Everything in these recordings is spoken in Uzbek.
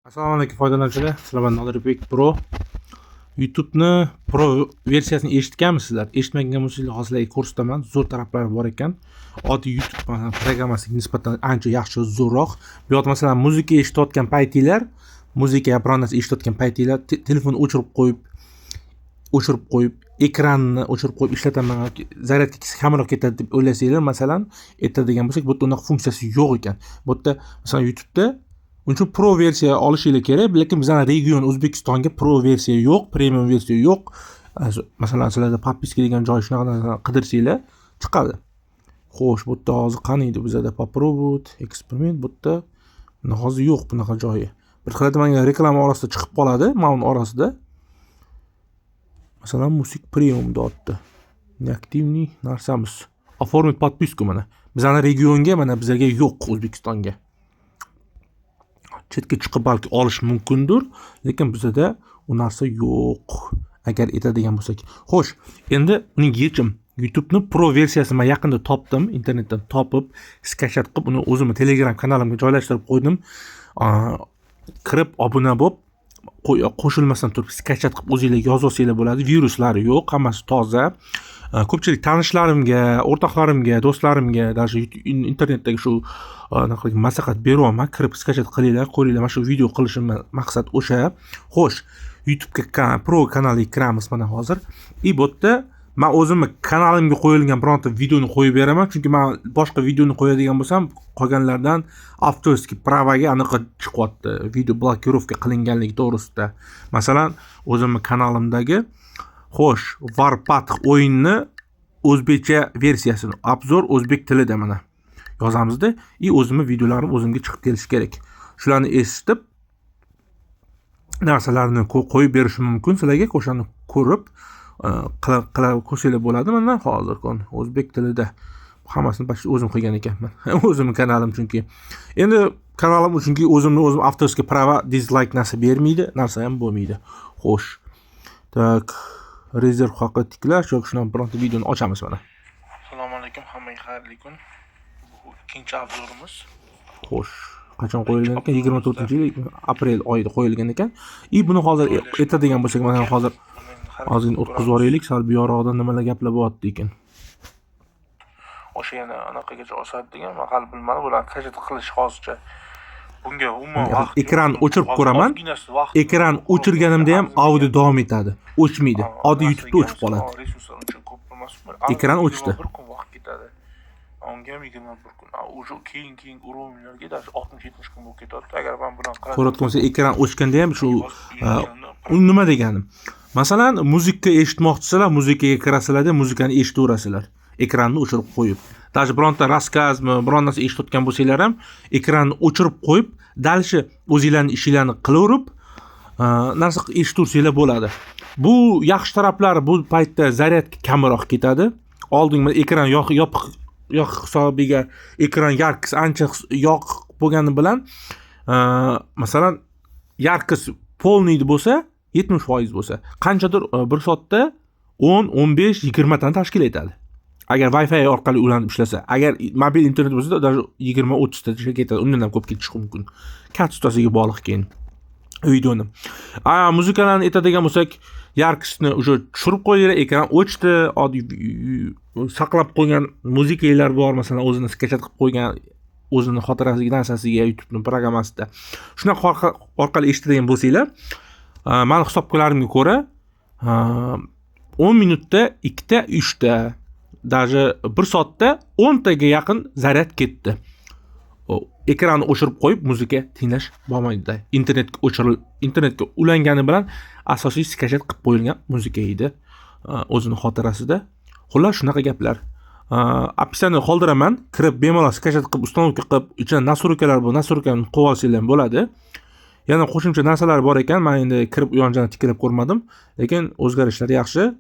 Assalomu alaykum, foydalanuvchilar. Sizlar bilan Nodirbek Pro. YouTube'ni Pro versiyasini eshitganmisizlar? Eshitmagan bo'lsanglar, hozir sizlarga ko'rsataman. Zo'r taraflari bor ekan. Oddiy YouTube, masalan, programmasiga nisbatan ancha yaxshi, zo'rroq. Bu yoqda, masalan, muzika eshitayotgan paytinglar, muzika biron narsa eshitayotgan paytinglar, telefonni o'chirib qo'yib, ekranni o'chirib qo'yib ishlataman yoki zaryadka kamroq ketadi deb o'ylasanglar, masalan, aytadigan bo'lsak, bu yerda unaqa funksiyasi yo'q ekan. Bu yerda, masalan, YouTube'da uning uchun pro versiya olishinglar kerak, lekin bizani region O'zbekistonga pro versiya yo'q, premium versiya yo'q. Masalan, sizlarda подписка degan joy, shunaqa narsani qidirsanglar, chiqadi. Xo'sh, bu yerda hozir qani edi bizada попробовать, eksperiment? Bu yerda hozir yo'q bunaqa joyi. Bir xilda manga reklama orasida chiqib qoladi, mana uni orasida. Masalan, music premium deyapti. Неактивный narsamiz. Оформить подписку mana. Bizani regionga, mana bizlarga yo'q, O'zbekistonga. Chetga chiqib balki olish mumkindir, lekin bizada u narsa yo'q, agar aytadigan bo'lsak. Xo'sh, endi uning yechim: YouTube'ni pro versiyasini man yaqinda topdim, internetdan topib, скачать qilib, uni o'zimni Telegram kanalimga joylashtirib qo'ydim. Kirib obuna bo'lib, qo'shilmasdan turib скачать qilib o'zinglar yozib olsanglar bo'ladi. Viruslari yo'q, hammasi toza. Ko'pchilik tanishlarimga, o'rtoqlarimga, do'stlarimga, даже internetdagi shu anaqa maslahat beryapman: kirib скачать qilinglar, ko'ringlar. Mana shu video qilishimni maqsad o'sha. Xo'sh, YouTube'ga pro kanaliga kiramiz mana hozir. И bu yerda man o'zimni kanalimga qo'yilgan bironta videoni qo'yib beraman, chunki man boshqa videoni qo'yadigan bo'lsam, qolganlardan авторский права ga anaqa chiqyapti, video blokirovka qilinganligi to'g'risida. Masalan, o'zimni kanalimdagi, xo'sh, Warpath o'yinni o'zbekcha versiyasini, обзор o'zbek tilida, mana yozamizda, и o'zimni videolarim o'zimga chiqib kelishi kerak. Shularni eshitib, narsalarni qo'yib berishim mumkin sizlarga, o'shani ko'rib qila ko'rsanglar bo'ladi. Mana hozir o'zbek tilida hammasini почти o'zim qilgan ekanman, o'zimni kanalim. Chunki endi kanalim, chunki o'zimni o'zim авторский права дизлайк narsa bermaydi, narsa ham bo'lmaydi. Xo'sh, так, rezerv haqi tiklash yoki shunaqa bironta videoni ochamiz mana. Assalomu alaykum, hammaga xayrli kun. Bu ikkinchi обзор imiz. Xo'sh, qachon qo'yilgan ekan? 24-yil aprel oyida qo'yilgan ekan. И buni hozir aytadigan bo'lsak, mana hozir ozgina o'tkazib yuboraylik sal, bu yoqda nimalar gaplar bo'lyapti ekan. O'sha yana anaqagacha osadi degan, man hali bilmadim, bularni скачать qilish hozircha bunga umuman vaqt yo'q. Ekran o'chirib ko'raman. Ozginasi vaqt. Ekran o'chirganimda ham audio davom etadi, o'chmaydi. Oddiy YouTube'da o'chib qoladi. Resurslar uncha ko'p emas. Ekran o'chdi. Bir kun vaqt ketadi. Unga ham 21 kun. Уже keyin уровень larga даже 60-70 kun bo'lib ketadi. Agar man bilan Ko'rayotgan bo'lsa, ekran o'chganda ham shu. U nima degani? Masalan, muzika eshitmoqchisizlar, muzikaga kirasizlarda, muzikani eshitaverasizlar ekranni o'chirib qo'yib. Даже bironta рассказ mi, biron narsa eshitayotgan bo'lsanglar ham, ekranni o'chirib qo'yib, дальше o'zinglarni ishinglarni qilaverib, narsa eshitaversanglar bo'ladi. Bu yaxshi taraflari: bu paytda zaryadka kamroq ketadi. Oldin ekran yopiq yoqiq hisobiga, ekran яркость ancha yoqiq bo'lgani bilan, masalan, яркость полный bo'lsa, 70% bo'lsa, qanchadir bir soatda 10, 15, 20 tani tashkil etadi, agar Wi-Fi orqali ulanib ishlasa. Agar mobil internet bo'lsa, даже 20, 30 tacha ketadi, undan ham ko'p ketishi mumkin, качество siga bog'liq. Keyin videoni, a muzikalarni aytadigan bo'lsak, яркость ni уже tushirib qo'yinglar, ekran o'chdi. Oddiy saqlab qo'ygan muzikalar bor, masalan, o'zini скачать qilib qo'ygan, o'zini xotirasiga, narsasiga, YouTube'ni programmasida shunaqa orqali eshitadigan bo'lsanglar, mani hisoblarimga ko'ra, 10 minutda ikkita, uchta, даже bir soatda 10 taga yaqin zaryad ketdi. Ekranni o'chirib qo'yib muzika tinglash bo'lmaydida. Internetga o'chiril, internetga ulangani bilan asosiy скачать qilib qo'yilgan muzika edi o'zini xotirasida. Xullas, shunaqa gaplar. Описание qoldiraman, kirib bemalol скачать qilib, установка qilib, ichida настройка lar bor, настройка ni qo'yib olsanglar ham bo'ladi. Yana qo'shimcha narsalar bor ekan, man endi kirib u yon tikilib ko'rmadim, lekin o'zgarishlar yaxshi.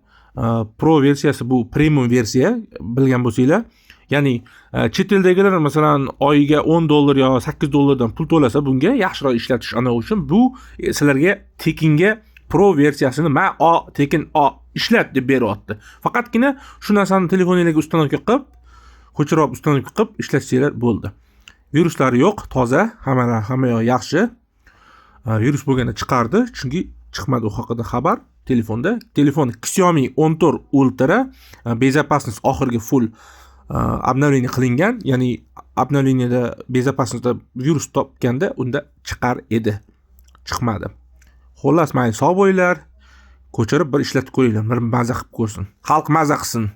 Pro versiyasi bu premium versiya, bilgan bo'lsanglar. Ya'ni chet eldagilar, masalan, oyiga 10 dollar yo 8 dollardan pul to'lasa, bunga yaxshiroq ishlatish ana uchun bu sizlarga tekinga pro versiyasini ma o tekin o ishlat deb beryapti. Faqatgina shu narsani telefoninglarga установка qilib, ko'chirib установка qilib ishlatsanglar bo'ldi. Viruslari yo'q, toza, hamma yoq yaxshi. Virus bo'lganda chiqardi, chunki chiqmadi u haqida xabar telefonda. Telefon Xiaomi 14 Ultra, безопасность oxirgi full обновление qilingan, ya'ni обновление da безопасность da virus topganda unda chiqar edi, chiqmadi. Xullas, mayli, sog' bo'linglar. Ko'chirib bir ishlatib ko'ringlar, bir maza qilib ko'rsin xalq, maza qilsin.